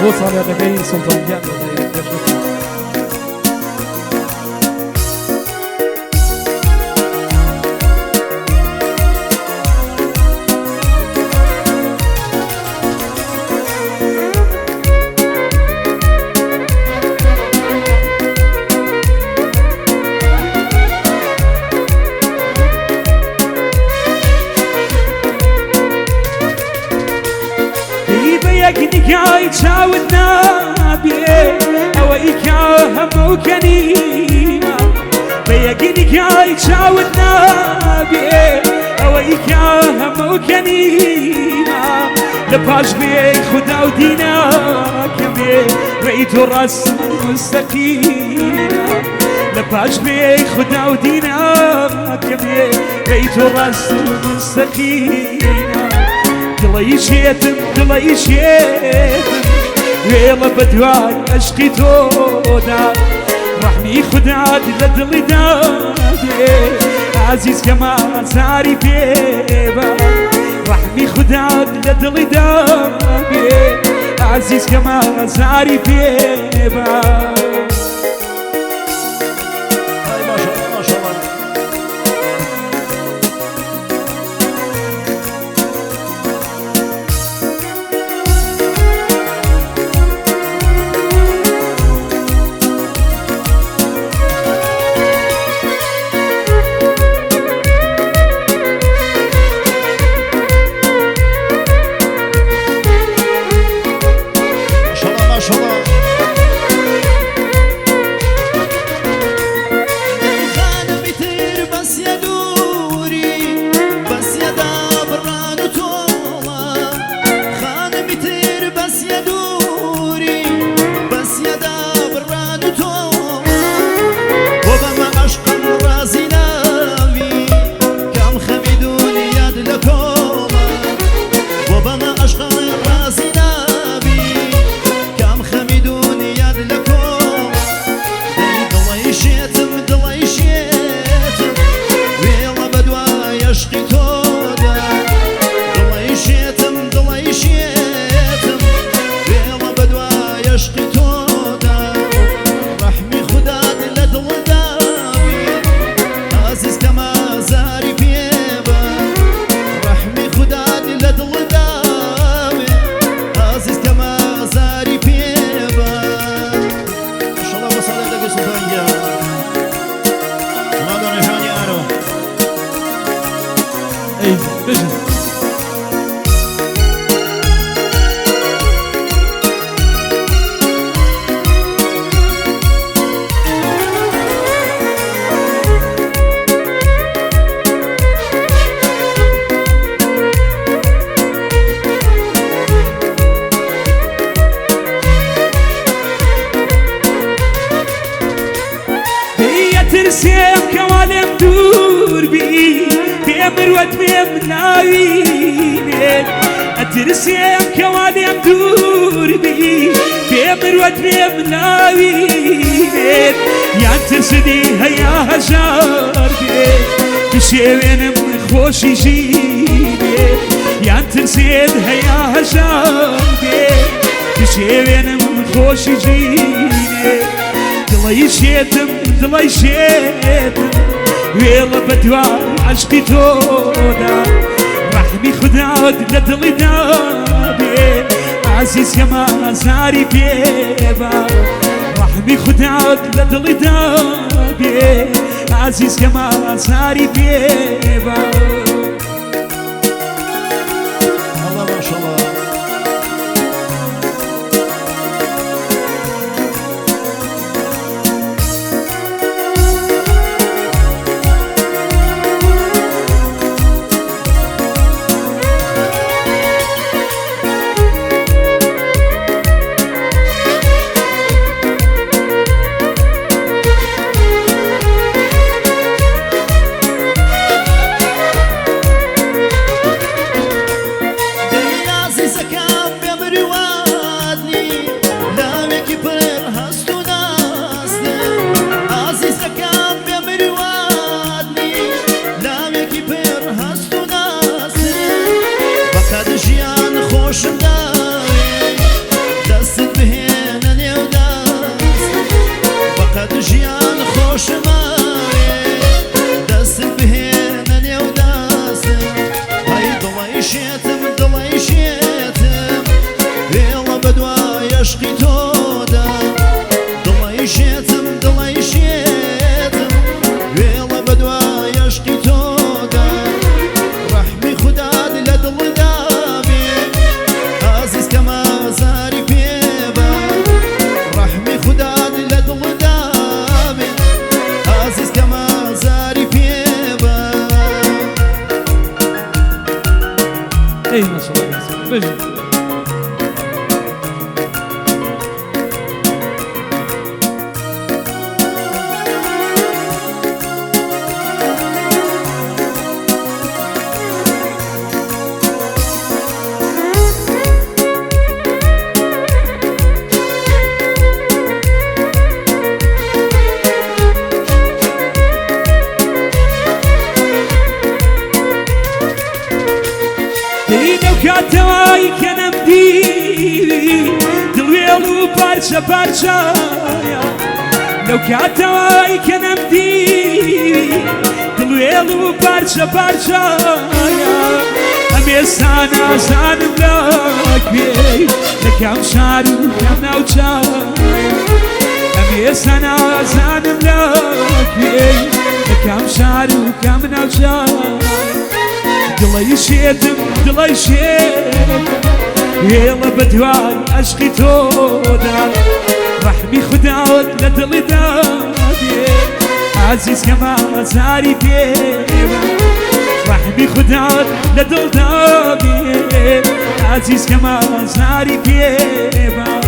بۆ ساڵیادەکەی سوڵتان گیان بە تایبەت پێشکەش. بە یەک نیگای چاوت نابێ ئەوەی کە هەموو کەنیمە بە یەک نیگای چاوت نابێ ئەوەی کە هەموو کەنیمە لە پاش بێ خودا و دیناکەمێ ڕێی تۆ ڕاست مستەقیمە لە پاش بێ خودا و دیناکەمێ ڕێی تۆ ڕاست مستەقیمە دڵی شێتم دڵی شێتم وێڵە بە دوای عەشقی تۆدا ڕەحمی خودات لە دڵی دابێ ئازیز کەما زاری پێبە ڕەحمی خودات لە دڵی دابێ ئازیز کەما زاری پێبە. ئای ماشاءاللە ماشاءاللە. ماشاءاللە ماشاءاللە. خانمی تر بەس یە دووری بەس یە دابڕان و تۆڵە خانمی تر بەس یە دووری بەس یە دابڕان و تۆڵە بۆ بەمە عەشقم ڕازی ناوی کەم خەمی دونیات لە کۆڵە بۆ بەمە عەشقم ڕازی ناوی کەم خەمی دونیات لە کۆڵە دەی دڵی شێتم دڵی شێتم وێڵە بەدوای عەشقی تۆدا دڵی شێتم دڵی شێتم وێڵە بەدوای عەشقی تۆدا ڕەحمی خودات لە دڵداوی ئازیز کەما زاری پێبە ڕەحمی خودات لە دڵداوی ئازیز کەما زاری پێبە. ماشاءاللە بۆ ساڵیادەکەی سوڵتان گیان. سڵاو لە ڕێژانی ئارۆ. ئەی بژن. ترسێم کەوا لێم دوور بی بێ مروەت بێم ناوی بێت ئەترسێم کەوا لێم دوور بی بێ مروەت بێم ناوی بێت یان ترسدی هەیە هەژار بێ بشێوێنم خۆشی ژی بێ یان ترسێت هەیە هەژار بێ بشێوێنم خۆشی ژی بێ دڵی شێتم دڵی شێتم وێڵە بەدوای عەشقی تۆدا ڕەحمی خودات لە دڵی دابێ ئازیز کەما زاری پێبە ڕەحمی خودات لە دڵی دابێ ئازیز کەما زاری پێبە. الله ماشاءاللە. ئەی ماشەڵڵا بژی. لەو کاتەوەی کە نەمدیوی دڵوێڵ و پارچە پارچەیە لەو کاتەوەی کە نەمدیوی دڵوێڵ و پارچە پارچەیە ئەمێستا نازانم لەکوێ لە کام شار و کام ناوچەیە ئەمێستا نازانم لەکوێ لە کام شار و کام ناوچەیە دڵی شێتم دڵی شێتم هێڵە بە دوای عەشقی تۆدا ڕەحمی خوداوت لە دڵیدا بێ عازیز کەما زاری پێوە ڕەحمی خوداوت لە دڵدا بێ عازیز کەما زاری پێوە.